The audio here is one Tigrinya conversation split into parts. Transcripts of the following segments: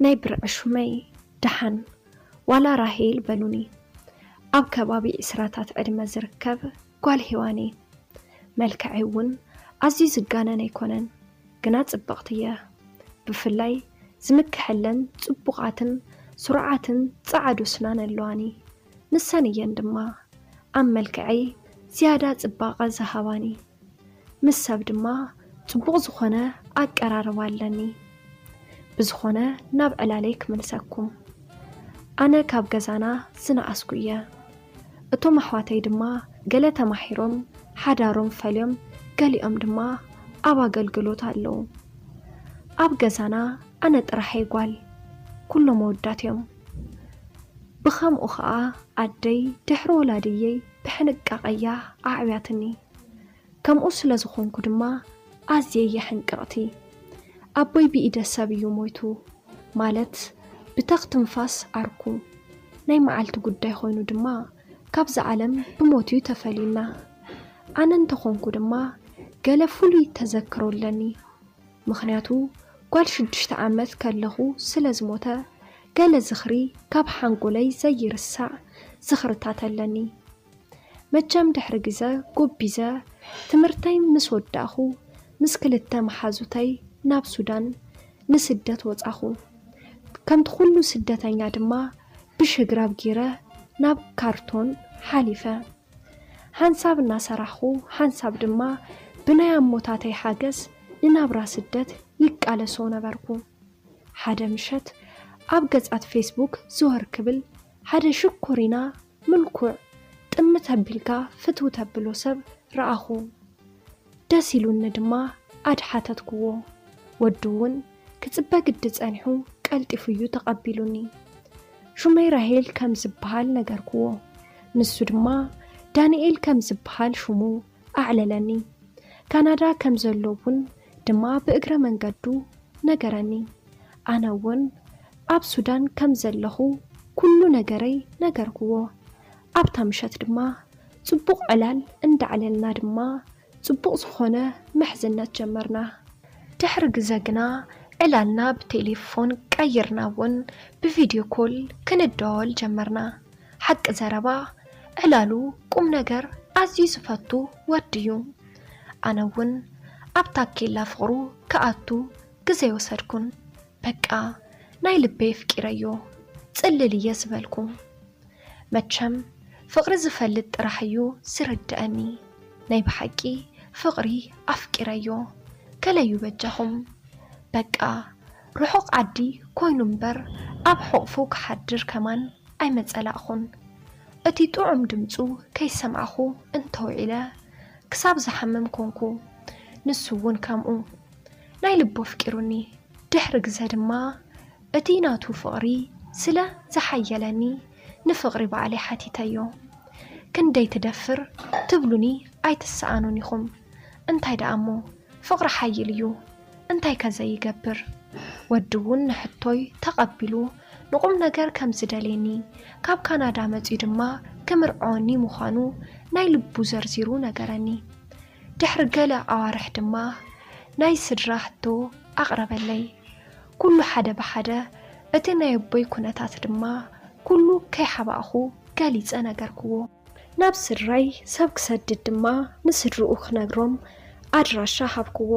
ናይ ብርዒ ሹመይ ደሓን ዋላ ራሄል በሉኒ። ኣብ ከባቢ ዕስራታት ዕድመ ዝርከብ ጓል ሄዋን እየ። መልክዐይ እውን ኣዝዩ ዝጋነን ኣይኮነን፣ ግና ጽብቕቲ እየ። ብፍላይ ዝምክሐለን ጽቡቓትን ስሩዓትን ጸዓዱ ስናን ኣለዋኒ። ንሰን እየን ድማ ኣብ መልክዐይ ዝያዳ ጽባቐ ዝሃባኒ። ምስ ሰብ ድማ ጽቡቕ ዝኾነ ኣቀራርባ ኣለኒ። ብዝኾነ ናብ ዕላለይ ክምልሰኩም። ኣነ ካብ ገዛና ዝነኣስኩ እየ። እቶም ኣሕዋተይ ድማ ገለ ተማሂሮም ሓዳሮም ፈልዮም፣ ገሊኦም ድማ ኣብ ኣገልግሎት ኣለዉ። ኣብ ገዛና ኣነ ጥራሕ እየ ጓል፣ ኩሎም ኣወዳት እዮም። ብኸምኡ ኸኣ ኣደይ ድሕሪ ወላድየይ ብሕንቃቐያ ኣዕብያትኒ። ከምኡ ስለ ዝኾንኩ ድማ ኣዝየ እየ ሕንቅቕቲ። ኣቦይ ብኢደ ሰብ እዩ ሞይቱ፣ ማለት ብተኽ ትንፋስ ዓርኩ። ናይ መዓልቲ ጉዳይ ኮይኑ ድማ ካብዛ ዓለም ብሞት እዩ ተፈልዩና። ኣነ እንተኾንኩ ድማ ገለ ፍሉይ ተዘክሮ ኣለኒ። ምኽንያቱ ጓል ሽዱሽተ ዓመት ከለኹ ስለ ዝሞተ ገለ ዝኽሪ ካብ ሓንጎለይ ዘይርሳዕ ዝኽርታት ኣለኒ። መቸም ድሕሪ ግዘ ጎቢዘ ትምህርተይ ምስ ወዳእኹ ምስ ክልተ መሓዙተይ ናብ ሱዳን ንስደት ወፃኹ። ከምቲ ኩሉ ስደተኛ ድማ ብሽግራብ ጊረ ናብ ካርቶን ሓሊፈ። ሓንሳብ እናሰራሕኹ ሓንሳብ ድማ ብናይ ኣሞታተይ ሓገዝ ንናብራ ስደት ይቃለሶ ነበርኩ። ሓደ ምሸት ኣብ ገጻት ፌስቡክ ዝወር ክብል ሓደ ሽኮሪና ምልኩዕ ጥምት ኣቢልካ ፍትው ተብሎ ሰብ ረኣኹ። ደስ ኢሉኒ ድማ ኣድሓተትክዎ። ወዲ እውን ክጽበ ግዲ ጸኒሑ ቀልጢፉ እዩ ተቐቢሉኒ። ሹመይ ራሄል ከም ዝበሃል ነገርክዎ። ንሱ ድማ ዳንኤል ከም ዝበሃል ሹሙ ኣዕለለኒ። ካናዳ ከም ዘሎ እውን ድማ ብእግረ መንገዱ ነገረኒ። ኣነ እውን ኣብ ሱዳን ከም ዘለኹ ኩሉ ነገረይ ነገርክዎ። ኣብታ ምሸት ድማ ጽቡቕ ዕላል እንዳዕለልና ድማ ጽቡቕ ዝኾነ ምሕዝነት ጀመርና። ድሕሪ ግዘ ግና ዕላልና ብቴሌፎን ቀይርና እውን ብቪድዮ ኮል ክንደዋወል ጀመርና። ሓቂ ዘረባ ዕላሉ ቁም ነገር ኣዝዩ ዝፈቱ ወዲ እዩ። ኣነ እውን ኣብ ታኬላ ፍቕሩ ክኣቱ ግዘ ኣይወሰድኩን። በቃ ናይ ልበይ ኣፍቂረዮ ጽልል እየ ዝበልኩ። መቸም ፍቕሪ ዝፈልጥ ጥራሕ እዩ ዝርድኣኒ። ናይ ብሓቂ ፍቕሪ ኣፍቂረዮ። ከለዩ በጃኹም። በቃ ርሑቕ ዓዲ ኮይኑ እምበር ኣብ ሕቑፉ ክሓድር ከማን ኣይመጸላእኹን። እቲ ጥዑም ድምጹ ከይሰማዕኹ እንተውዒለ ክሳብ ዝሓምም ኮንኩ። ንሱ እውን ከምኡ። ናይ ልቡ ኣፍቂሩኒ። ድሕሪ ግዘ ድማ እቲ ናቱ ፍቕሪ ስለ ዝሓየለኒ ንፍቕሪ ባዕለይ ሓቲተዮ። ክንደይ ትደፍር ትብሉኒ ኣይትሰኣኑን ኢኹም። እንታይ ደኣ እሞ ፍቕሪ ሓይል እዩ። እንታይ ከ ዘይገብር? ወዲ እውን ንሕቶይ ተቐቢሉ ንቁም ነገር ከም ዝደልየኒ፣ ካብ ካናዳ መጺኡ ድማ ክምርዐወኒ ምዃኑ ናይ ልቡ ዘርዚሩ ነገረኒ። ድሕሪ ገለ ኣዋርሕ ድማ ናይ ስድራ ሕቶ ኣቕረበለይ። ኩሉ ሓደ ብሓደ እቲ ናይ ኣቦይ ኩነታት ድማ ኩሉ ከይሓባእኹ ገሊጸ ነገርክዎ። ናብ ስድራይ ሰብ ክሰድድ ድማ ንስድርኡ ክነግሮም ኣድራሻ ሃብክዎ።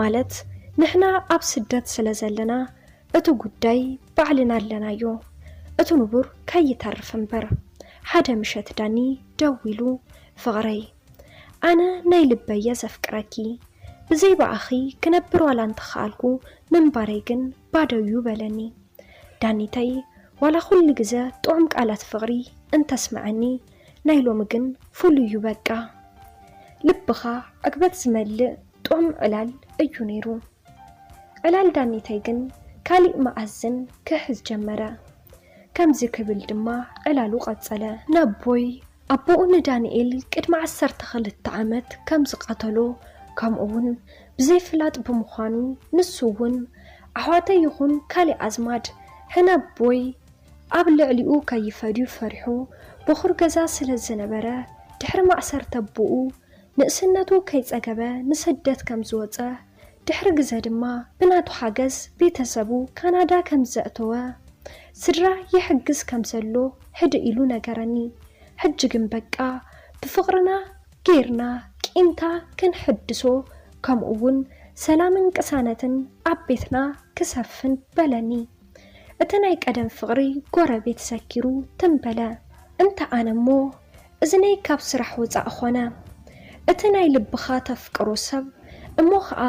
ማለት ንሕና ኣብ ስደት ስለ ዘለና እቲ ጉዳይ ባዕልና ኣለናዮ፣ እቲ ንቡር ከይተርፍ እምበር። ሓደ ምሸት ዳኒ ደዊሉ፣ ፍቕረይ፣ ኣነ ናይ ልበየ ዘፍቅረኪ፣ ብዘይ ብኣኺ ክነብር ዋላ እንተኸኣልኩ ምንባረይ ግን ባዶ እዩ በለኒ። ዳኒተይ፣ ዋላ ኩሉ ግዘ ጥዑም ቃላት ፍቕሪ እንተስምዐኒ፣ ናይ ሎሚ ግን ፍሉይ እዩ በቃ። ልብኻ ዕግበት ዝመልእ ጥዑም ዕላል እዩ ነይሩ። ዕላል ዳኒተይ ግን ካሊእ መኣዝን ክሕዝ ጀመረ። ከምዚ ክብል ድማ ዕላሉ ቀጸለ። ነቦይ ኣቦኡ ንዳንኤል ቅድሚ ዓሰርተ ክልተ ዓመት ከም ዝቐተሎ፣ ከምኡውን ብዘይፍላጥ ብምዃኑ፣ ንሱ እውን ኣሕዋተይ ይኹን ካሊእ ኣዝማድ ሕነቦይ ኣብ ልዕሊኡ ከይፈድዩ ፈሪሑ፣ በኹር ገዛ ስለ ዝነበረ፣ ድሕሪ ማእሰርቲ ኣቦኡ ንእስነቱ ከይጸገበ ንስደት ከም ዝወጸ ድሕሪ ግዘ ድማ ብናቱ ሓገዝ ቤተሰቡ ካናዳ ከም ዘእተወ፣ ስድራ ይሕግዝ ከም ዘሎ ህድእ ኢሉ ነገረኒ። ሕጂ ግን በቃ ብፍቕርና ጌርና ቂምታ ክንሕድሶ፣ ከምኡ እውን ሰላምን ቅሳነትን ኣብ ቤትና ክሰፍን በለኒ። እቲ ናይ ቀደም ፍቕሪ ጎረቤት ሰኪሩ ትም በለ። እንተ ኣነ እሞ እዝነይ ካብ ስራሕ ወጻእ ኾነ። እቲ ናይ ልብኻ ተፍቅሮ ሰብ እሞ ኸኣ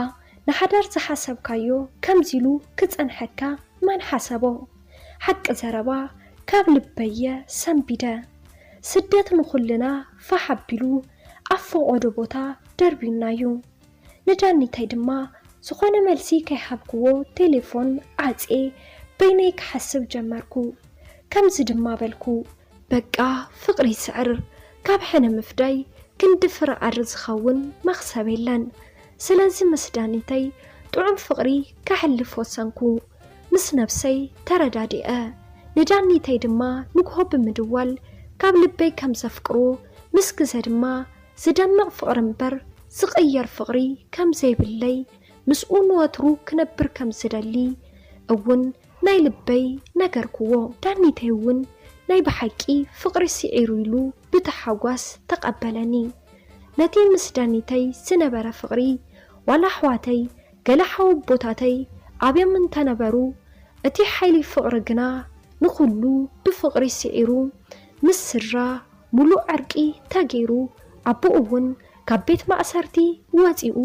ንሓዳር ዝሓሰብካዮ ከምዚ ኢሉ ክጸንሐካ መን ሓሰቦ? ሓቂ ዘረባ ካብ ልበየ ሰንቢደ። ስደት ንኹልና ፋሕ ኣቢሉ ኣብ ፈቖዶ ቦታ ደርብዩና'ዩ። ንዳኒተይ ድማ ዝኾነ መልሲ ከይሃብክዎ ቴሌፎን ዓጽየ በይነይ ክሓስብ ጀመርኩ። ከምዚ ድማ በልኩ፣ በቃ ፍቕሪ ይስዕር፣ ካብ ሕነ ምፍዳይ ክንዲ ፍረ ኣድሪ ዝኸውን መኽሰብ የለን። ስለዚ ምስ ዳኒተይ ጥዑም ፍቕሪ ከሕልፍ ወሰንኩ። ምስ ነብሰይ ተረዳዲኤ፣ ንዳኒተይ ድማ ንግሆ ብምድዋል ካብ ልበይ ከም ዘፍቅሮ፣ ምስ ግዘ ድማ ዝደምቕ ፍቕሪ እምበር ዝቕየር ፍቕሪ ከም ዘይብለይ፣ ምስኡ ንወትሩ ክነብር ከም ዝደሊ እውን ናይ ልበይ ነገርክዎ። ዳኒተይ እውን ናይ ብሓቂ ፍቕሪ ስዒሩ ኢሉ ብታሓጓስ ተቐበለኒ። ነቲ ምስ ዳኒተይ ዝነበረ ፍቕሪ፣ ዋላ ኣሕዋተይ፣ ገለ ሓወቦታተይ ኣብዮም እንተነበሩ፣ እቲ ሓይሊ ፍቕሪ ግና ንኹሉ ብፍቕሪ ስዒሩ፣ ምስ ስድራ ምሉእ ዕርቂ ተገይሩ፣ ኣቦኡ እውን ካብ ቤት ማእሰርቲ ወጺኡ፣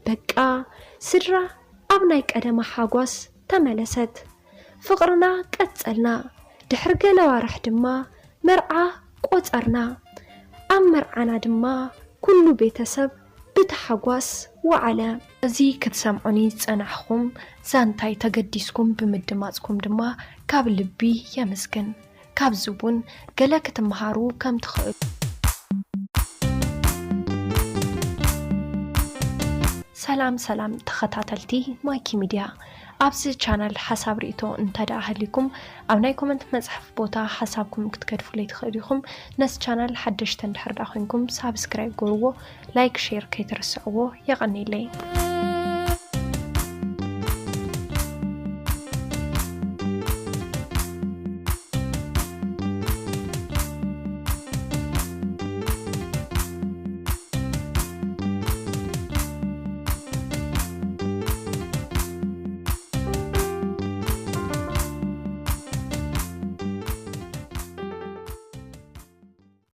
በቃ ስድራ ኣብ ናይ ቀደማ ሓጓስ ተመለሰት። ፍቕርና ቀጸልና። ድሕሪ ገለ ኣዋርሕ ድማ መርዓ ቆጸርና። ኣብ መርዓና ድማ ኩሉ ቤተሰብ ብታሓጓስ ወዓለ። እዚ ክትሰምዑኒ ዝጸናሕኹም ዛንታይ ተገዲስኩም ብምድማጽኩም ድማ ካብ ልቢ የመስግን። ካብዚ እውን ገለ ክትመሃሩ ከም ትኽእሉ። ሰላም ሰላም ተኸታተልቲ ማይኪ ሚድያ፣ ኣብዚ ቻናል ሓሳብ ርእይቶ እንተ ደኣ ሃልዩኩም ኣብ ናይ ኮመንት መጽሓፍ ቦታ ሓሳብኩም ክትገድፉለይ ትኽእሉ ኢኹም። ነዚ ቻናል ሓደሽቲ እንድሕር ደኣ ኮይንኩም ሳብስክራይብ ጎርዎ፣ ላይክ ሼር ከይትርስዕዎ። የቐንየለይ።